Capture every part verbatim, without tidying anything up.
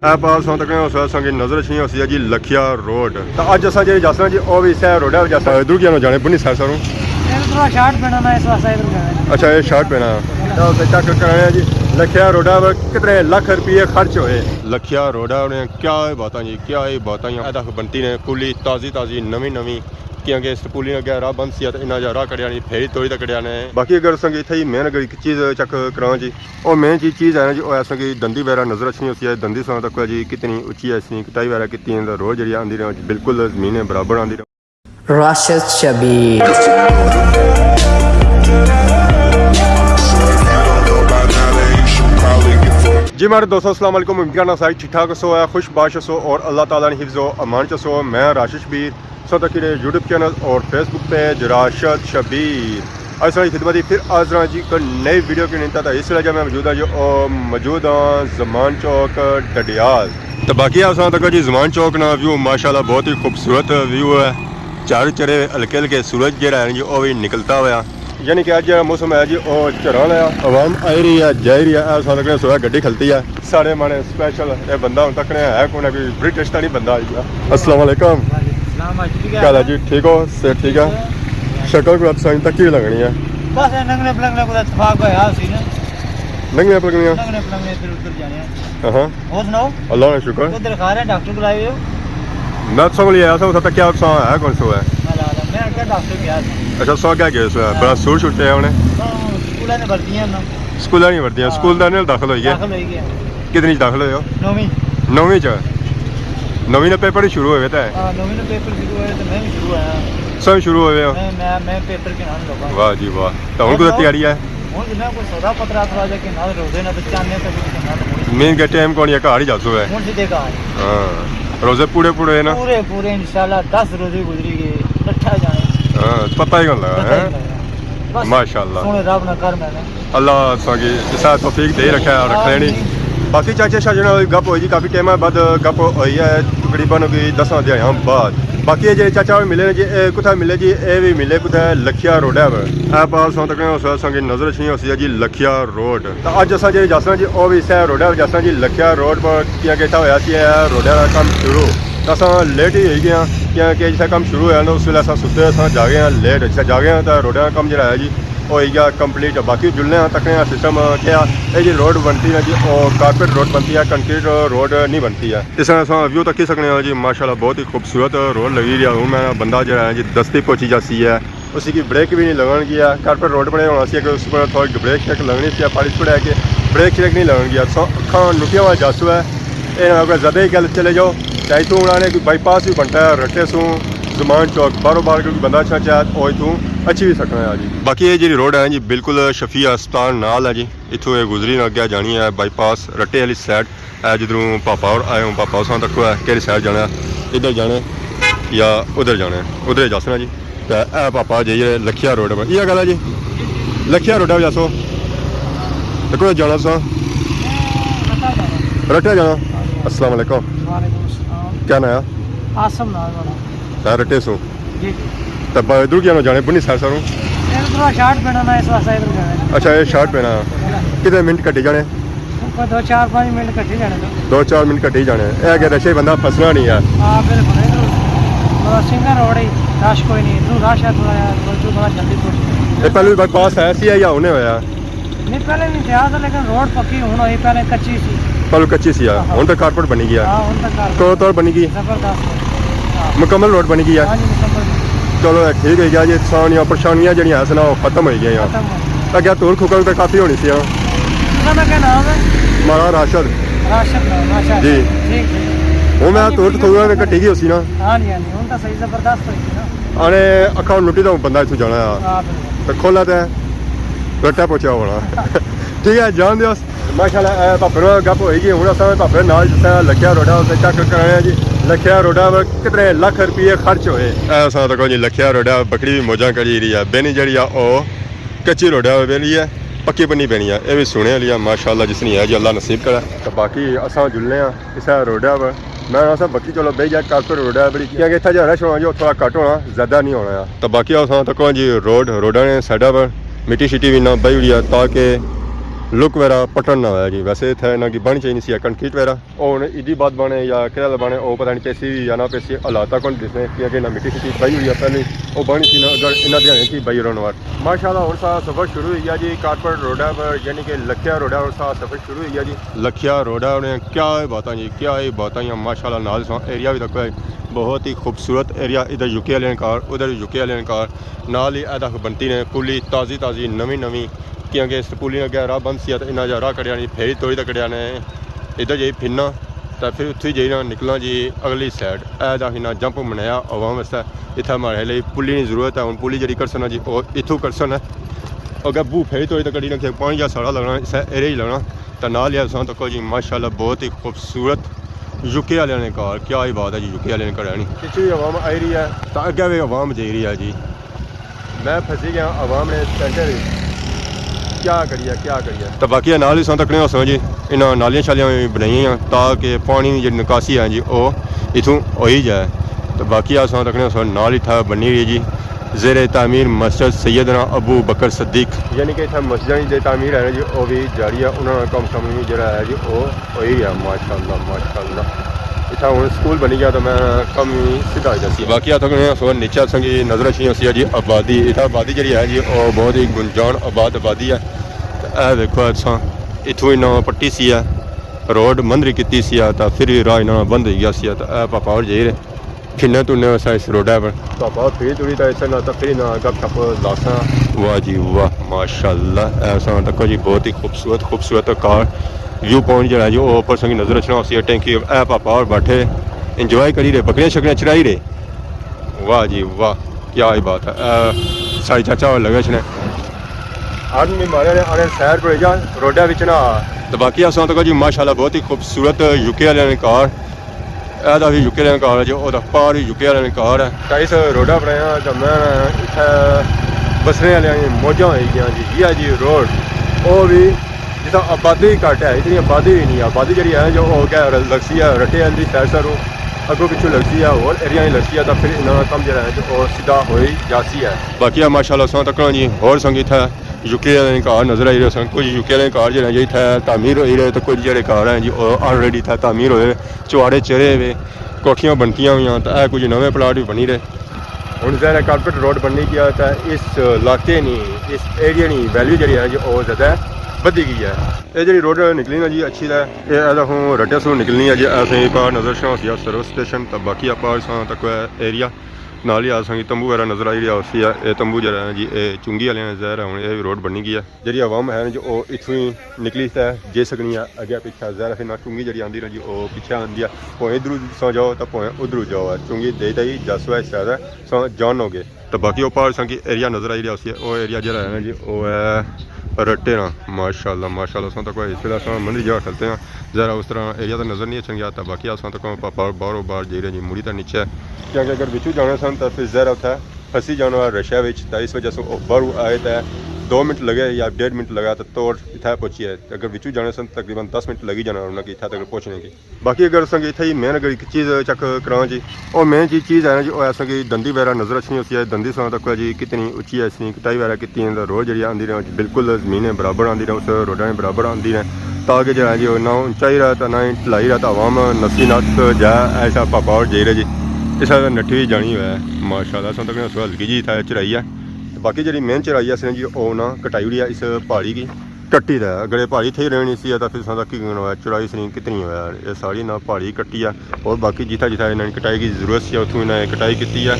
اے پار اساں تکنے، اس ویلے اساں کی نظر اچھنی ہوسی ہے جی لکھیا روڈ۔ تے اج اساں جیڑھے جاساں جی، او وی اسے روڈا پر جاساں۔ ادھر کیا نو جانے، بنی سر سروں؟ ادھر تھوڑا شارٹ پینا نا، اس واسطے ادھر جانا ہے۔ اچھا، اے شارٹ پینا۔ تے اسے چیک کرانے جی، لکھیا روڈا پر کتنے لکھ روپیے خرچ ہوئے۔ لکھیا روڈا نے کیا ہی باتاں جی، کیا ہی باتاں جی۔ اے تک بنتی نے پلی تازی تازی، نویں نویں۔ کیونکہ اس پلی نے اگے راہ بند سی تے انہاں جا راہ کڈیا نہیں، پھیری توڑی تے کڈیا نے۔ باقی اگر اساں کی اتھے ہی مین اگر ایک چیز چیک کراں جی، او مین جی چیز ہے نا جی، او اساں کی دندی وغیرہ نظر اچھنی ہوسی ہے۔ دندی ساں تک جی کتنی اچھی ہے، اس نے کٹائی وغیرہ کیتی ہے، تے روڈ جیڑھی آندی رہی بالکل زمین برابر آندی رہی۔ راشد شبیر۔ جی ماڑے دوستو، السلام علیکم۔ امید کرنا سارے ٹھیک ٹھاک ہسو، خوش باش ہسو اور اللہ تعالیٰ نے حفظ و امان چ ہسو۔ میں راشد شبیر۔ سو تک یوٹیوب چینل اور فیس بک پیج راشد شبیر۔ اج ساڑی خدمت ہی پھر حاضر ہاں جی، ایک نئی ویڈیو کی ننتا۔ تھا اس ویلے میں موجود ہاں جو، او، موجود ہاں زمان چوک ڈڈیال۔ تو باقی اساں تک جی زمان چوک نا ویو ماشاءاللہ بہت ہی خوبصورت ویو ہے۔ چار چرے ہلکے ہلکے سورج جیڑا ہے جی، او وی نکلتا ہویا۔ یعنی کہ اج موسم ہے جی، او چران ہے، عوام آئی رہی ہے، جائی رہی ہے۔ اے اساں تک سویا گڈی کھلتی ہے۔ ساڑے مانے سپیشل اے بندہ ہن تکنے ہے کون ہے، کوئی برٹش تاں نہیں بندہ آئی گیا۔ السلام علیکم۔ وعلیکم السلام، حاجی، کیا حال ہے جی؟ ٹھیک ہو؟ صحت ٹھیک ہے؟ شکل کوئی اتساں تکی لگنی ہے۔ بس اے ننگنے پلنگنے کوئی اتفاق ہویا سی نا۔ ننگنے پلنگنے؟ ننگنے پلنگنے ادھر ادھر جانے ہیں۔ ہاں۔ اور سناؤ؟ اللہ کا شکر۔ ادھر کھا رہے ہیں، ڈاکٹر بلائے ہوئے ہو؟ میں سو لیا سا، اتھا تکیا اتساں ہے کون سو ہے؟ اللہ اللہ، میں کیا ڈاکٹر گیا تھا۔ اچھا، سو کیا گئے سو ہے؟ بڑا سور چھٹے ہونے۔ ہاں، سکولوں نے بھرتی ہیں نا۔ سکول نہیں بھرتی ہیں، ہاں۔ سکول دا نہیں داخل ہوئی گئے؟ داخل ہوئی گئے۔ کتنی چ داخل ہوئے ہو؟ نویں۔ نویں چ؟ نویں نے پیپر ہی شروع ہوئے تھے؟ ہاں، نویں نے پیپر شروع ہوئے تو میں بھی شروع آیا۔ سب شروع ہوئے ہو؟ میں، میں، میں پیپر کے نال لگا۔ واہ جی واہ۔ تو ہن کوئی تیاری ہے؟ ہن جنہاں کوئی سودا پترا تھوڑا جہا کہ نال روزے نہ بچانے تو کچھ نہ تو مین کے ٹائم کون یہ گھر ہی جاسو ہے؟ ہن سیدھے گھر۔ ہاں۔ روزے پورے پورے ہے نا؟ پورے پورے انشاءاللہ دس روزے گزری گئے، ٹھٹھا جانے۔ ہاں، پتہ ہی کون لگا، پتہ ہی ہے؟ نہیں لگا۔ بس ماشاءاللہ۔ سونے رب نہ کر میں نے۔ اللہ اساں کی اسا توفیق دے رکھا ہے، رکھنے نہیں۔ آمین۔ باقی چاچے شاہ جنہاں گپ ہوئی جی، کافی ٹائم بعد گپ ہوئی ہے، تقریباً کوئی دساں دیہاڑیاں بعد۔ باقی اے جیڑھے چاچا ہوئی ملے نے جی، اے کتھے ملے جی؟ اے وی ملے کتھے؟ لکھیا روڈا پر۔ اے پار اساں تکنے، اس ویلے اساں کی نظر اچھنی ہوسی ہے جی لکھیا روڈ۔ تے اج اساں جیڑھے جاساں جی، او وی اسے روڈا پر جاساں جی، لکھیا روڈ پر۔ کیونکہ اتھا ہویا سی اے روڈا نا کم شروع۔ تے اساں لیٹ ہی ہوئی گئے ہاں، کیونکہ جتھے کم شروع ہویا نا، اس ویلے اساں ستے، اساں جاگے ہاں لیٹ۔ جتھے جاگے ہاں تے روڈا نا کم جیڑھا ہے جی، او ہوئی گیا کمپلیٹ۔ باقی جلنے آں تکنے آں سسٹم کیا۔ اے جی روڈ بنتی ہے جی، او کارپیٹ روڈ بنتی ہے، کنکریٹ روڈ نہیں بنتی ہے۔ اس طرح اساں ویو تکی سکنے ہاں جی، ماشاءاللہ بہت ہی خوبصورت روڈ لگی رہی ہے۔ ہن میں بندہ جیڑھا ہے جی دستی پہنچی جاسی ہے، اسی کی بریک بھی نہیں لگن گیا۔ کارپیٹ روڈ بنے ہونا سی کہ اس پر تھوڑی بریک شریک لگنی سی، پالیش پڑے کہ بریک شریک نہیں لگن گیا۔ سو اکھاں نٹیاں والا جاسو ہے، اے نہ ہوگا زیادہ ہی گل چلے جاؤ۔ چاہے تو انہاں نے کوئی بائی پاس بھی بنتا ہے رٹے سوں، زمان چوک، باہروں باہر کوئی بندہ اچھا چاہے، او اتھوں اچھی بھی سکنا ہے جی۔ باقی اے جیڑھی روڈ ہے جی، بالکل شفیع ہسپتال نال ہے جی۔ اتھوں اے گزری نہ اگے جانی ہے بائی پاس رٹے والی سائیڈ۔ اے جدھروں پاپا اور آئے ہوں، پاپا اساں تکو ہے کہڑی سائیڈ جانا ہے، ادھر جانا ہے یا ادھر جانا ہے؟ ادھر جاسنا جی۔ تے اے پاپا جائیے لکھیا روڈ پر، یہ گل ہے جی، لکھیا روڈ پر جاسو۔ تے کوئی جانا تساں؟ رٹا جانا۔ السلام علیکم۔ وعلیکم السلام۔ کیا نام ہے؟ عاصم نام ہے میرا۔ تے رٹے سو؟ جی، جی۔ تے با-، ادھر کیا نہ جانے، بنی سر سروں؟ ادھر تھوڑا شارٹ پینا نا، اس واسطے ادھر جانا ہے۔ اچھا، یہ شارٹ پینا۔ کتنے منٹ کٹی جانے؟ کوئی دو چار پانچ منٹ کٹی جانے نا۔ دو چار منٹ کٹی جانے۔ اے اگے رشے بندہ پھسنا نہیں ہے۔ ہاں، بالکل۔ ادھر تھوڑا سنگر روڈ ہی، رش کوئی نہیں۔ ادھر رش ہے تھوڑا جہا، ادھر تھوڑا جلدی پہنچ۔ یہ پہلے بائی پاس ہے سی یا ہونے ہویا؟ نہیں، پہلے نہیں تھیا تھا، لیکن روڈ پکی ہن ہوئی، پہلے کچی سی۔ پہلے کچی سی، ہاں۔ ہن تو کارپیٹ بنی گیا۔ ہاں، ہن تو کارپیٹ۔ توڑ توڑ بنی گئی۔ زبردست۔ ہاں۔ مکمل روڈ بنی گئی ہے۔ ہاں جی، مکمل۔ چلو، اے ٹھیک ہوئی گیا جی، ساریاں پریشانیاں جیڑھیاں ہے نا، او ختم ہوئی گئیاں۔ ختم ہوئی گئیاں۔ اگے دھوڑ کھوکھل تے کافی ہونی سی، ہاں۔ تساں نا کیا نام ہے؟ ماڑا راشد۔ راشد نام، اچھا۔ جی۔ ٹھیک، ٹھیک۔ ہن میں ہاں جی، دھوڑ کھوکھل تے کٹی گئی ہوسی نا۔ ہاں جی، ہاں جی، ہن تو صحیح زبردست ہوئی گئی نا۔ اڑے اکھاں نٹی دا بندہ اتھوں جانا ہے۔ ہاں، بالکل۔ تے کھولا تے رٹا پہنچیا ہونا۔ ٹھیک ہے، جان دیو۔ ماشاءاللہ، اے پاپے نال گپ ہوئی گئی۔ ہن اساں پاپے نال جسے لکھیا روڈا تے چیک کرانے جی، لکھیا روڈا پر کتنے لکھ روپیے خرچ ہوئے۔ اے اساں تکو جی لکھیا روڈا بکری بھی موجاں کری رہی ہے۔ بینی جیڑھی آ او کچی روڈا پر بیلی ہے، پکی بنی پینی ہے۔ اے بھی سونے والی ہے، ماشاءاللہ جس نی ہے جی اللہ نصیب کرے۔ تے باقی اساں جلنے آں اسے روڈا پر۔ میں آخنا سا بکی چلو بہی جا، کارپیٹ روڈ ہے بڑی، کیونکہ اتھا جا رش ہونا جو تھوڑا گھٹ ہونا، زیادہ نہیں ہونا ہے۔ تو باقی اساں تکو جی روڈ، روڈاں نے سائیڈاں پر مٹی شٹی بھی نہ بہی ہوئی ہے تاکہ لک وغیرہ پٹن نہ ہویا جی۔ ویسے اتھے انہاں کی بانی چاہینی سی کنکریٹ وغیرہ، او ہن ایدی بعد بانے یا کیڑے ویلے بانے، او پتہ نہیں پیسی یا نہ پیسی، حالات تک ہن دسنے، کیونکہ انہاں مٹی شٹی پائی ہوئی ہے پہلے، او بانی سی نا، اگر انہاں دیہاڑیاں کی بائی رہن وار۔ ماشاءاللہ، ہن سا سفر شروع ہوئی گیا جی، کارپوریٹ روڈا پر، یعنی کہ لکھیا روڈا، ہن سا سفر شروع ہوئی گیا جی۔ لکھیا روڈا نے کیا ہی باتاں جی، کیا ہی باتاں یا ماشاءاللہ۔ نال سا ایریا بھی تکو، بہت ہی خوبصورت ایریا، ادھر یو کے والے نے کار، ادھر یو کے والے نے کار، نال ہی اے تک بنتی نے پلی تازی تازی، نویں نویں، کیونکہ اس پلی نے اگے راہ بند سی تے انہاں جا راہ کڈیا نہیں، پھیری توڑی تے کڈیا نے ادھر جائی پھرنا، تے پھر اتھے جائی نا نکلنا جی اگلی سائیڈ۔ اے تک انہاں جمپ بنایا عوام واسطے، اتھے ماڑے لئی پلی نی ضرورت ہے۔ ہن پلی جیڑی کرسن نا جی، او اتھوں کرسن نا۔ اگے بو پھیری توڑی تے کڈی نا کہ پانی جا ساڑا لگنا، اسے ایریا ہی لگنا۔ تے نال ہی اساں تکو جی ماشاءاللہ بہت ہی خوبصورت یو کے والے نے کار، کیا ہی بات ہے جی، یو کے والے نے کار ہے نہیں۔ پچھے بھی عوام آئی رہی ہے، تے اگے بھی عوام جائی رہی ہے جی۔ میں پھنسی گیا عوام نے سینٹر وچ۔ کیا کریے، کیا کریے؟ تے باقی نال ہی اساں تکنے ہوساں جی، انہاں نالیاں شالیاں وی بنائیاں تاکہ پانی نی جیڑی نکاسی ہے جی، او اتھوں ہوئی جائے۔ تے باقی اساں تکنے ہوساں نال اتھا بنی ہوئی ہے جی، زیر تعمیر مسجد سیدنا ابو بکر صدیق، یعنی کہ اتھا مسجداں دی تعمیر ہے نا جی، او وی جاری ہے، انہاں نا کم شم وی جیڑا ہے جی، او ہوئی گیا، ماشاءاللہ، ماشاءاللہ۔ اتھا ہن سکول بنی گیا تے میں کم ہی سیدھا ہو جاسی۔ باقی اتھا کنے سو نیچے اساں کی نظر اچھنی ہوسی ہے جی آبادی۔ اتھا آبادی جیڑی ہے جی، او بہت ہی گنجان آباد آبادی ہے۔ تے اے دیکھو، اتھاں، اتھوں انہاں پٹی سی ہے، روڈ مندری کیتی سی ہے، تے پھر راہ انہاں بند ہوئی گیا سی ہے۔ تے اے پاپا اور جائی رہے، پھرنے ترنے واسطے اس روڈا پر۔ پاپا پھری تری تے اس نال تے پھر انہاں گپ شپ لاساں۔ واہ جی واہ، ماشاءاللہ، اے اساں تکو جی بہت ہی خوبصورت، خوبصورت کار۔ ویو پوائنٹ جیڑا ہے جی، او اوپر سنگی نظر اچھنا ہوسی ہے، ٹینکی۔ اے پاپا اور بیٹھے، انجوائے کری رہے، بکریاں شکریاں چرائی رہے۔ واہ جی واہ، کیا ہی بات ہے۔ اے ساڑی چاچا اور لگے اچھنے۔ آدمی مارے نے آنے سیر کرے جا، روڈا وچ نہ آ۔ تے باقی اساں تکو جی ماشاءاللہ بہت ہی خوبصورت یو کے والے نے کار۔ اے دا وی یو کے والے نے کار ہے جی، او دا پار وی یو کے والے نے کار ہے۔ تے اس روڈا پر آیا تے میں اتھے بسنے والے موجاں ہوئی گیاں جی۔ یہ ہے جی روڈ، او وی جتھاں آبادی گھٹ ہے، اتنی آبادی وی نہیں ہے۔ آبادی جیڑی ہے جو او کیا لگسی ہے رٹے آلی سائیڈ ساروں، اگوں پچھوں لگسی ہے، ہور ایریا ہی لگسی ہے، تاں پھر انہاں نا کم جیڑا ہے جو او سیدھا ہوئی جاسی ہے۔ باقی ماشاءاللہ اساں تکنا جی، ہور سنگی اتھے یو کے آلے گھر نظر آئی رہے سن، کچھ یو کے آلے گھر جیڑے جی اتھے تعمیر ہوئی رہے، تے کچھ جیڑے گھر ہیں جی او آلریڈی اتھے تعمیر ہوئے، چوارے چڑھے ہوئے، کوٹھیاں بنتیاں ہوئیاں، تے اے کچھ نویں پلاٹ وی بنی رہے۔ ہن ظاہر ہے کارپوریٹ روڈ بننی گیا تے اس علاقے نی، اس ایریا نی ویلیو جیڑی ہے جی او زیادہ بدھی گئی ہے۔ اے جیڑی روڈ نکلی نا جی اچھی تے اے ادا ہوں رٹے سوں نکلنی ہے جی، اساں کی پار نظر شاہ ہوسی سروس اسٹیشن، تے باقی اپار ساں تک ایریا نال ہی اساں کی تمبو وغیرہ نظر آئی رہیا ہوسی ہے۔ اے تمبو جیڑا ہے جی اے چنگی والے نے، ظاہر ہے ہن اے وی روڈ بنی گئی ہے۔ جیڑی عوام ہے جو او اتھوں ہی نکلی تے جائی سکنی ہے اگے پچھے، ظاہر ہے پھر نہ چنگی جیڑی آندی نا جی او پچھے آندی ہے، پویں ادھروں سو جاؤ تے پویں ادھروں جاؤ، چنگی دے تے ہی جسو ہے شاید ہے سو جان ہو گئے۔ تے باقی او پار ساں کی ایریا نظر آئی رہیا ہوسی، او ایریا جیڑا ہے نا جی او ہے رٹے نا۔ ماشاءاللہ، ماشاءاللہ، ساں تک اس ویلے ساں مندی جگہ کھلتے ہیں، ذرا اس طرح ایریا تے نظر نہیں اچھن گیا، تے باقی اساں تک پاپا باہروں باہر جائی رہے جی، مڑی تے نیچے، کیونکہ اگر وچوں جانے سن تے پھر ذرا اتھے پھسی جانا رشیا وچ، تے اس وجہ سے او باہروں آئے تے دو منٹ لگے یا ڈیڑھ منٹ لگا تے توڑ اتھے پہنچی ہے۔ تے اگر وچوں جانے سن تقریباً دس منٹ لگی جانا انہاں کی اتھے تک پہنچنے کی۔ باقی اگر اساں کی اتھے ہی مین اگر ایک چیز چیک کراں جی، او مین جی چیز ہے نا جی، او اساں کی دندی وغیرہ نظر اچھنی ہوسی ہے۔ دندی ساں تک جی کتنی اچھی ہے، اس نی کٹائی وغیرہ کیتی ہے، تے روڈ جیڑی آندی رہے بالکل زمین نے برابر آندی رہے، اس روڈاں نے برابر آندی رہے، تاکہ جیڑا جی او نہ اونچائی رہے تے نہ ہی ڈھلائی رہے، تے عوام نسی نس جائے، ایسا پاپا اور جائی رہے جی، اس طرح نٹھی ہوئی جانی ہوئے۔ ماشاءاللہ، اساں تک سو ہلکی جی اتھے چڑھائی ہے۔ تے باقی جیڑی مین چڑھائی ہے اس نے جی او نہ کٹائی ہوئی ہے اس پہاڑی کی۔ کٹی تے اگر اے پہاڑی تھئی رہنی سی تاں پھر ساں تک کی ہونا ہے، چڑھائی اس نی کتنی ہویا ہے۔ اے ساری نہ پہاڑی کٹی ہے اور باقی جتھا جتھا انہاں نے کٹائی کی ضرورت سی اتھوں انہاں نے کٹائی کیتی ہے۔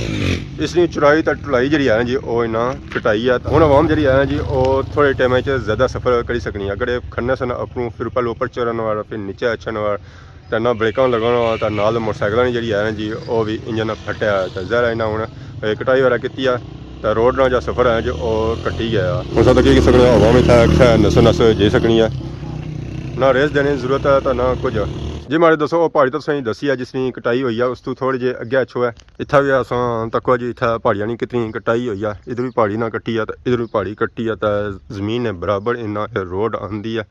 اس نی چڑھائی تے ڈھلائی جیڑی ہے نا جی او انہاں کٹائی ہے۔ ہن عوام جیڑی ہے نا جی او تھوڑے ٹائم وچ زیادہ سفر کری سکنی ہے۔ اگر اے کھڑنے سن اپنوں پھر پہلے اوپر چڑھن والا پھر نیچے اچھن والا تے نہ بریکاں لگانا ہویا تے نال موٹر سائیکلاں نی جیڑی ہے نا جی او وی انجن پھٹیا ہے۔ تے ظاہر ہے انہاں ہن اے کٹائی وغیرہ کیتی ہے تے روڈ نا جا سفر ہے جو او کٹی گیا۔ ہن ساں تک کی سکنے عوام اتھے کتھے نسو نس جائی سکنی ہے، نہ ریس دینے نی ضرورت ہے تے نہ کچھ۔ جی ماڑے دوستو، او پہاڑی تساں کی دسی ہے جس نی کٹائی ہوئی ہے، اس تو تھوڑے جے اگے اچھو ہے۔ اتھا وی اساں تکو جی اتھا پہاڑیاں نی کتنی کٹائی ہوئی ہے، ادھر وی پہاڑی نہ کٹی ہے تے ادھر وی پہاڑی کٹی ہے تے زمین نے برابر انہاں روڈ آندی ہے۔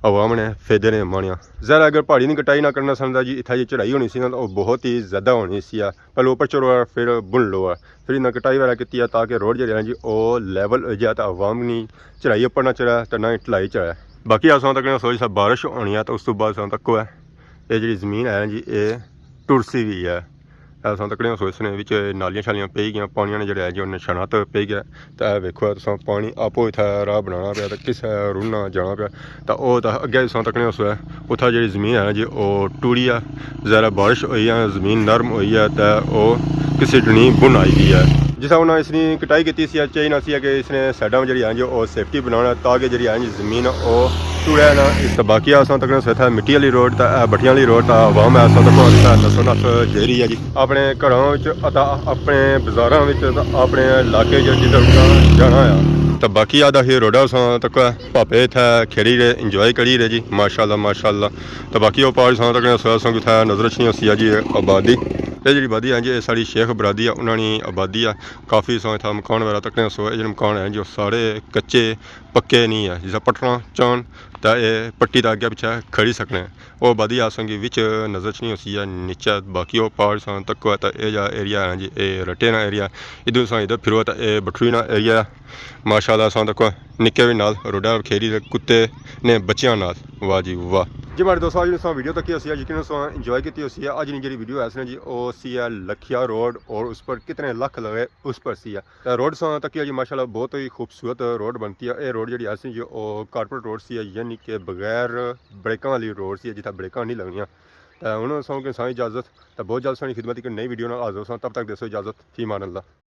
عوام نے فائدے نے مانیا۔ ظاہر ہے اگر پہاڑی نی کٹائی نہ کرنا سن تاں جی اتھا جی چڑھائی ہونی سی نا، او بہت ہی زیادہ ہونی سی۔ پہلے اوپر چڑھو پھر بن لو، پھر انہاں کٹائی وغیرہ کیتی ہے تاکہ روڈ جیڑا ہے جی او لیول ہو جائے تے عوام نی چڑھائی اپر نہ چڑھے تے نہ ہی ڈھلائی چڑھے۔ باقی اساں تکنے سوچ سا بارش ہونی ہے، تو اس تو بعد اساں تکو ہے، یہ جڑی زمین ہے جی، یہ ٹرسی ہوئی ہے۔ اساں تکنے سوچنے وچ نالیاں شالیاں پئی گیاں، پانیاں نے جڑے ہے جی، انہیں نشانات پئی گیا۔ تے اے ویکھو، تساں پانی آپو اتھا راہ بنانا پیا، تے کسے رننا جانا پیا۔ تے او تے اگے تساں تکنے سو ہے، اتھا جڑی زمین ہے نا جی، او ٹوڑی ہے۔ ذرا بارش ہوئی ہے، زمین نرم ہوئی ہے، تے او کسے ٹنی بن آئی گئی ہے۔ جس طرح انہاں اس نی کٹائی کیتی سی، چاہیے نہ سی کہ اس نے سائیڈاں جڑی ہے جی، او سیفٹی بنانا، تاکہ جڑی ہے جی، زمین او ٹوڑے نہ۔ اس تے باقی اساں تکنے سو اتھا مٹی والی روڈ تے اے بٹیاں والی روڈ تے عوام ہے، اساں تکو اتھا نسو نس جیری ہے جی۔ اپنے گھراں وچ اتا اپنے بازاراں وچ تے اپنے علاقے وچ جدھر انہاں جانا ہویا۔ تے باقی آدھا ہی روڈا اساں تک پاپے اتھے کھیڑی رہے، انجوائے کری رہے جی، ماشاءاللہ، ماشاءاللہ۔ تے باقی او پہاڑ اساں تکنے سو اساں کو اتھے نظر اچھنی ہوسی ہے جی آبادی۔ اے جڑی آبادی ہے جی، اے ساڑی شیخ برادری ہے، انہاں نی آبادی ہے۔ کافی اساں اتھا مکان وغیرہ تکنے سو، اے جڑے مکان ہیں جی، او سارے کچے پکے نہیں ہے، جس طرح پٹھراں چان تے اے پٹی تے اگے پچھے کھڑی سکنے۔ او آبادی اساں کی وچ نظر اچھنی ہوسی ہے نیچے، باقی او پہاڑ اساں تکو تے اے جا ایریا ہے جی، اے رٹے نا ایریا۔ ادھر اساں ادھر پھرو تے اے بٹھری نا ایریا۔ ماشاءاللہ اساں تکو نکے وی نال روڈا کھیڑی رہے کتے نے بچیاں نال۔ واہ جی واہ۔ جی ماڑے دوستو، اج اساں ویڈیو تکی ہوسی ہے، یقیناً اساں انجوائے کیتی ہوسی ہے۔ اج نی جڑی ویڈیو ہے اس نے جی، او سی ہے لکھیا روڈ، اور اس پر کتنے لکھ لگے، اس پر سی ہے۔ تے روڈ اساں تکی ہے جی، ماشاءاللہ بہت ہی خوبصورت روڈ بنتی ہے۔ اے روڈ جڑی ہے سی جی، او کارپوریٹ روڈ سی ہے، یعنی کہ بغیر بریکاں والی روڈ سی ہے، جتھا بریکاں نہیں لگنیاں۔ تے ہن اساں کو سائیں اجازت، تے بہت جلد سانی خدمت ایک نئی ویڈیو نال حاضر ہوساں۔ تب تک دیسو اجازت، فی امان اللہ۔